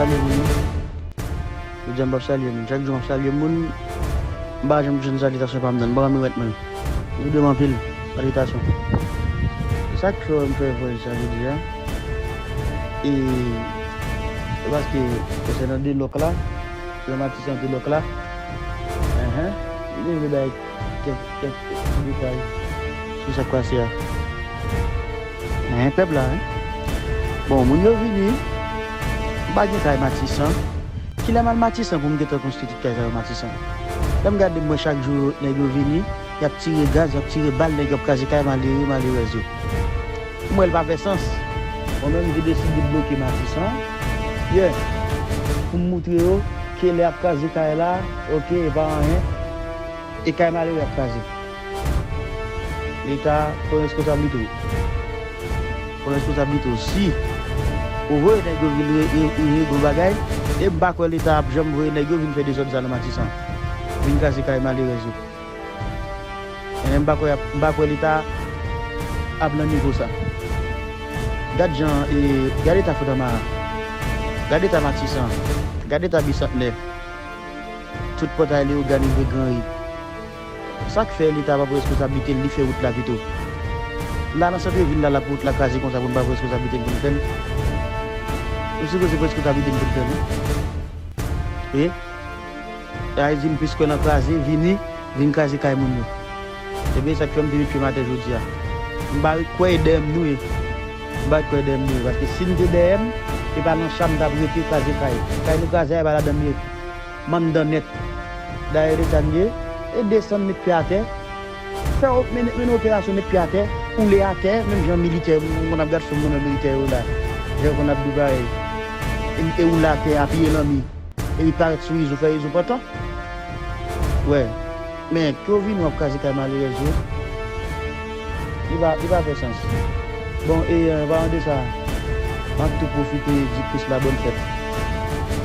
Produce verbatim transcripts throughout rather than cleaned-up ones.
Salye moun yo. Jodi a m p ap salye moun. Chak jou m ap salye moun. M pa janm jwenn salyitasyon pa m nan. M pa renmen wèt mwen. Nou de m anpil. Salyitasyon. Se sa k fè m fè vwèl sa jodi a. E se paske konsènan de lòk la, jan Matisan de lòk la, enhen, li vle bay kèk, kèk ti detay sou sa k pase a. Enhen, pèp la, en. Bon, moun yo vini, m pa gen kay Matisan. Kilè m al Matisan pou m gentan konstwi tout kay sa yo Matisan? Lè m gade, m wè chak jou nèg yo vini, y ap tire gaz, y ap tire bal, nèg yo ap kraze kay malere, malerèz yo. M wè l pa fè sans. Mwen menm, m te deside bloke Matisan yè pou m moutre yo ke lè y ap kraze kay la, oke, e pa anyen. E kay malere y ap kraze. Leta, pran responsablite w. Pran responsablite w. Si ou voye nèg yo vin re-, re-, re-, regle yon bagay, e m pa kwè Leta ap janm voye nèg yo vin fè dezòd sa nan Matisan. Vin kraze kay malerèz yo. E m pa kwè, m pa kwè Leta ap nan nivo sa. Gad jan, e, gad eta Fontamara. Gad eta Matisan. Gad eta Bisantnè. Tout pòtay Leyogàn rive Gran Ri. Sa k fè Leta pa pran responsablite l, li fè wout la pito? La nan sant vil la, l ap wout la kraze konsa pou n pa pran responsablite n pou n fè l? Nou sipoze pran responsablite n pou n fè l, wi. Wi. Sa vle di m plis kwè nan kraze, vini, vin kraze kay moun yo. Ebyen, sa k fè m te met pye m atè jodi a. M pa kwè e dèyè m nou ye. M pa kwè e dèyè m nou ye. Paske si n te dèyè m, e pa nan cha m t ap rete kraze kay. Kay nou kraze a, e pa ladan m ye. M anndan nèt. Dayè Leta n ye, e desann met pye atè. Fè o-, mennen, mennen operasyon met pye atè, woule atè, menm jan militè, m konn ap gad fim mwen nan militè yo la. Jan yo konn ap di bagay. E, e woule atè, apiye lanmi. Epi parèt sou rezo, fè rezo pantan. Wè. Men, ke w vini w ap kraze kay malerèz yo. Li pa, li pa fè sans. Bon, e, an palan de sa, m ap tou pwofite di Kris la bòn fèt.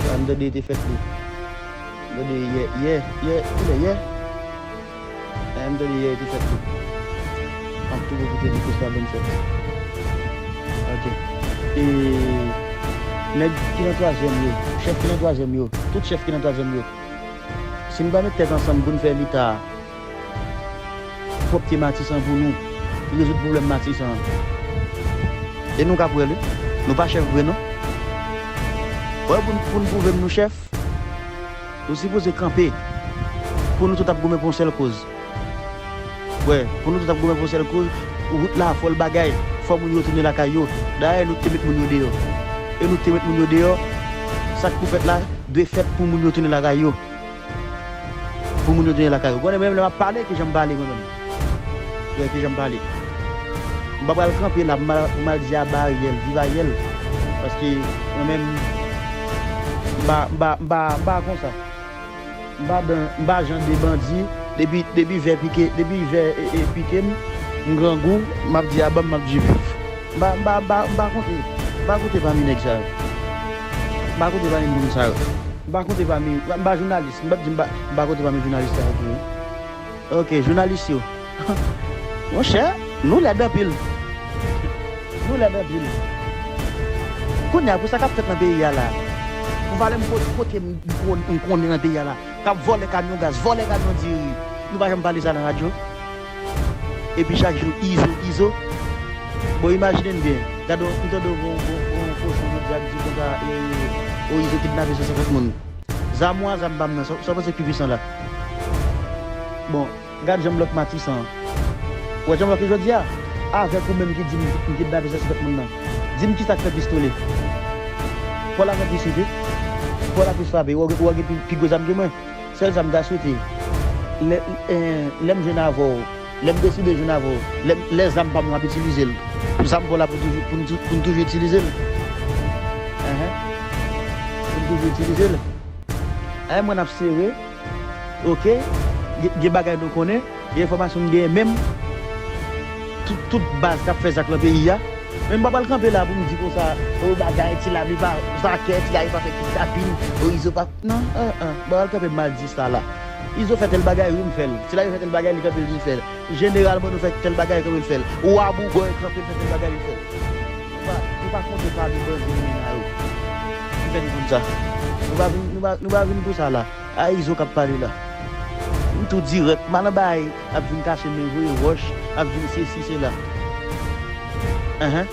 Sa m tande te fèt li. M tande yè, yè, yè, kilè yè? E, m tande yè te fèt li. M ap tou pwofite di Kris la bòn fèt. Ok. E, nèg ki nan twazyèm yo, chèf ki nan twazyèm yo, tout chèf ki nan twazyèm yo, si n pa met tèt ansanm pou n fè Leta pwòpte Matisan pou nou, rezoud pwoblèm Matisan an. E nou ka pwè l, wi. Nou pa chèf vre, non. Wè, pou n, pou n pwouve m nou chèf, nou sipoze kanpe. Pou nou tout ap goumen pou yon sèl koz. Wè, pou nou tout ap goumen pou yon sèl koz, wout la, fò l bagay, fò moun yo tounen lakay yo. Dayè, nou te met moun yo deyò. E nou te met moun yo deyò, sa k pou fèt la, dwe fèt pou moun yo tounen lakay yo. Pou moun yo tounen lakay yo. Konnen mwen menm lè m ap pale, kijan m pale mwen menm. Wè, kijan m pale. M pa pral kanpe la, m pa, pou m al di aba Ariel, viv Ariel. Paske mwen menm, m pa, m pa, m pa, m pa konsa. M pa dan, m pa jan de bandi, depi, depi vè pike, depi vè, e, e, pike m, m grangou, m ap di aba m, m ap di viv. M pa, m pa, m pa, m pa konte, m pa konte pami nèg sa yo. M pa konte pami moun sa yo. M pa konte pami, m pa, m pa jounalis. M p ap di m pa, m pa konte pami jounalis sa yo tou, non. Ok, jounalis yo. Monchè, nou lèd anpil. Nou lèd anpil. Kounye a, pou sa k ap fèt nan peyi a la, pou valè m po-, pote m, m kon-, m konnen nan peyi a la, k ap vòlè kamyon gaz, vòlè kamyon diri, nou pa janm pale sa nan radyo. Epi chak jou, Izo, Izo. Bon, imajine n byen. Gade, m tande yon, yon, yon kochon jodi a k di konsa, e, o, Izo kidnape san senkant moun. Zam ou a, zam pa m nan, sa, sa w panse k pi pwisan la? Bon, gad jan m lòk Matisan an. Ou wè jan m lòk li jodi a? Avèk ou menm ki di m, m kidnape san senkant moun nan. Di m kisa k fè pistole? Pòl la fè plis vit, wi. Pòl la plis frape. Ou, ou gen pi, pi gwo zam ke mwen. Sèl sa m ta swete, lè, eh, lè m jwenn avè w, lè m deside jwenn avè w, lè, lè zam pa m, m ap itilize l. Zam pa w la pou toujou, pou n tou-, pou n toujou itilize l. Enhen. Pou n toujou itilize l. Enhen, mwen n ap sere. Oke. Gen, gen bagay nou konnen. Gen enfòmasyon m genyen menm. Tout, tout baz k ap fè zak nan peyi a. Men m pa pral kanpe la pou m di konsa, o bagay, Ti Lavi pa, Zakè, Ti Lavi pa fè kidnapin, o Izo pa, non, an, an, m pa pral kanpe m al di sa la. Izo fè tèl bagay, wi, m fè l. Ti Lavi fè tèl bagay, li kanpe, li fè l. Jeneralman, nou fè tèl bagay, kanpe, l fè l. Wa Boubòy kanpe, l fè tèl bagay, li fè l. Nou pa, nou pa konte pami bandi nou menm la yo. Fè n konn sa. Nou pa vin, nou pa, nou pa vin pou sa la. A Izo k ap pale la. M tou dirèk, m al anba a, ap vin kache men voye wòch, ap vin sesi, sela. Enhen.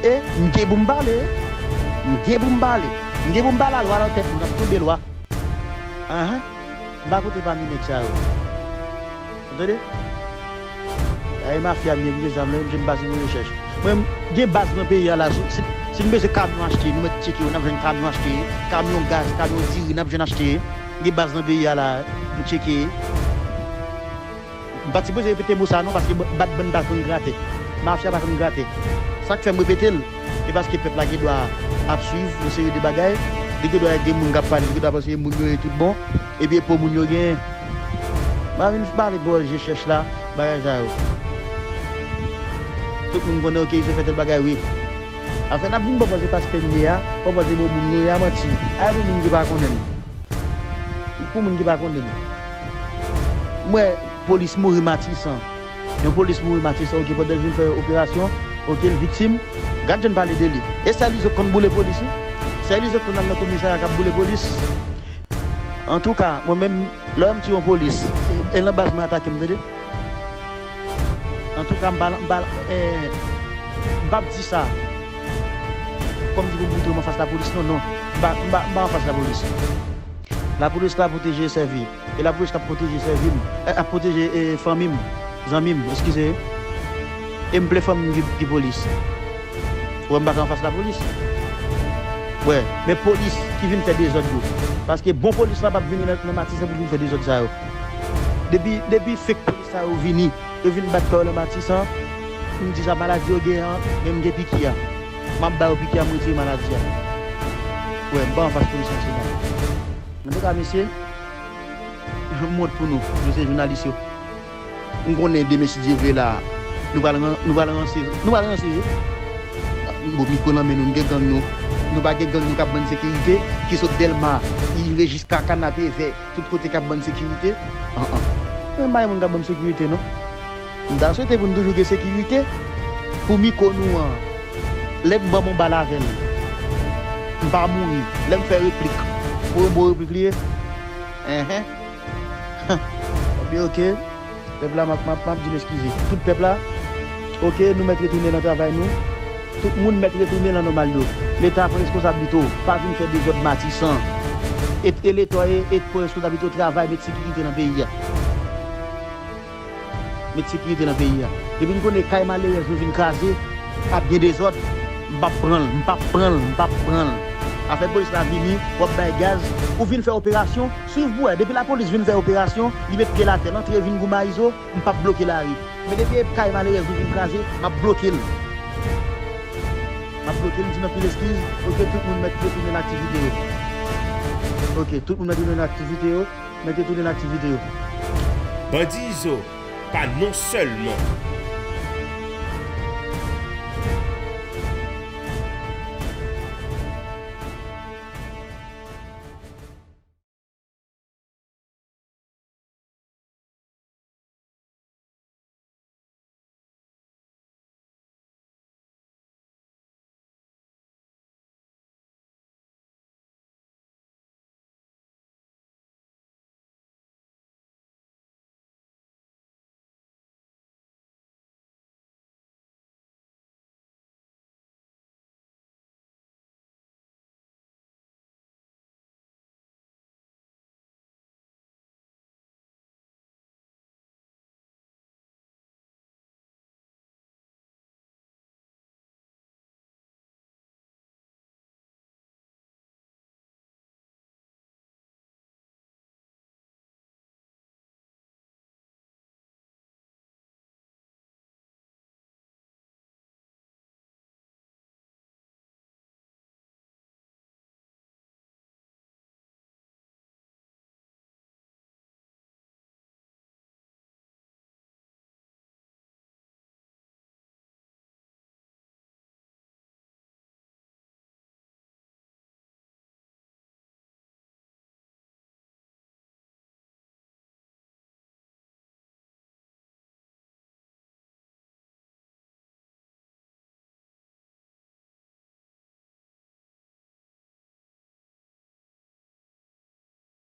E, m gen pou m pale. M gen pou m pale. M gen pou m pale a lwa nan tèt mwen, ap tonbe lwa. Enhen. M pa koute pami nèg sa yo. Ou tande? Ay mafya m ye, m gen zam la, m jen pase pou rechèch. Mwen, gen baz nan peyi a la, si, si, si n bezwen kamyon achte, nou mèt tcheke yo, n ap jwenn kamyon achte, kamyon gaz, kamyon diri, n ap jwenn achte. Gen baz nan peyi a la, nou tcheke. M pa t sipoze repete mo sa non, paske ba-, bat bann pa konn grate. Mafya pa konn grate. Sa k fè m repete l, e paske pèp la gen dwa ap swiv yon seri de bagay, li gen dwa gen moun k ap pale, li gen dwa panse moun yo ye tout bon, epi e po moun yo genyen. M pa vin pale bò je chèch la, bagay sa yo. Tout moun konnen, oke, Izo fè tèl bagay, wi. Afè n ap vin bò panse pastè n ye a, bò panse bon moun nou ye a, manti. Ay pou moun ki pa konnen. Pou moun ki pa konnen. M wè polis mouri Matisan. Yon polis mouri Matisan, oke, pandan l vin fè operasyon, oke, l viktim. Gad jan n pale de li. E sèl Izo k konn boule polis, wi. Sèl Izo k konn al nan komisarya k ap boule polis. Antouka, mwen menm, lè m tiye yon polis, e, e nan baz mwen atake m, tande? Antouka, m pa, m pa, eh, m p ap di sa. Kòm di pou m montre m anfas lapolis, non, non. M pa, m pa, m pa anfas lapolis. Lapolis la pwoteje e sèvi. E lapolis la pwoteje e sèvi m. Eh, ap pwoteje, eh, fanmi m, zanmi m, eskize. E m vle fanmi m ki, ki polis. Ou wè m pa ka anfas lapolis. Wè, men polis ki vin fè dezòd yo. Paske bon polis la p ap vini nan, nan Matisan pou vin fè dezòd sa yo. Depi, depi fake polis sa yo vini, yo vin bat kò yo nan Matisan, m di sa maladi yo gen an, men m gen piki a. M ap ba yo piki a, m retire maladi a. Wè, m pa anfas polis nasyonal. Antouka, mesye, m wont pou nou, nou se jounalis yo. M konnen demen, si Dye vle, la, nou pral ran-, nou pral ranse, nou pral ranse. Bon, mikwo nan men nou, nou gen gang nou. Nou pa gen gang nou k ap ban n sekirite, ki sot Dèlma, ki rive jiska Kanapevè, tout kote k ap ban n sekirite. An, an. Men pa gen moun k ap ban m sekirite, non. M ta swete pou n toujou gen sekirite. Pou mikwo nou an, lè m ban m yon bal avè l, m pa mouri. Lè m fè replik, pou yon bon replik li ye. Enhen. Ebyen, oke. Pèp la, m ap, m ap, m ap di n eskize. Tout pèp la, oke, nou mèt retounen nan travay nou. Tout moun mèt retounen nan nòmal yo. Leta pran responsablite w. Pa vin fè dezòd Matisan. E, e Leta e, e pran responsablite w, travay, met sekirite nan peyi a. Met sekirite nan peyi a. Depi n konnen kay malerèz nou vin kraze, ap gen dezòd, m p ap pran l, m p ap pran l, m p ap pran l. Afè polis la vini, w ap bay gaz, ou vin fè operasyon, swiv pou wè. Depi lapolis vin fè operasyon, li met pye l atè, l antre vin goumen a Izo, m p ap bloke lari. Men depi e kay malerèz nou vin kraze, m ap bloke l. M ap bloke l, m di n anpil eskiz. Oke, tout moun mèt retounen nan aktivite yo. Oke, tout moun mèt retounen nan aktivite yo. Mèt retounen nan aktivite yo. Bandi Izo pa non sèlman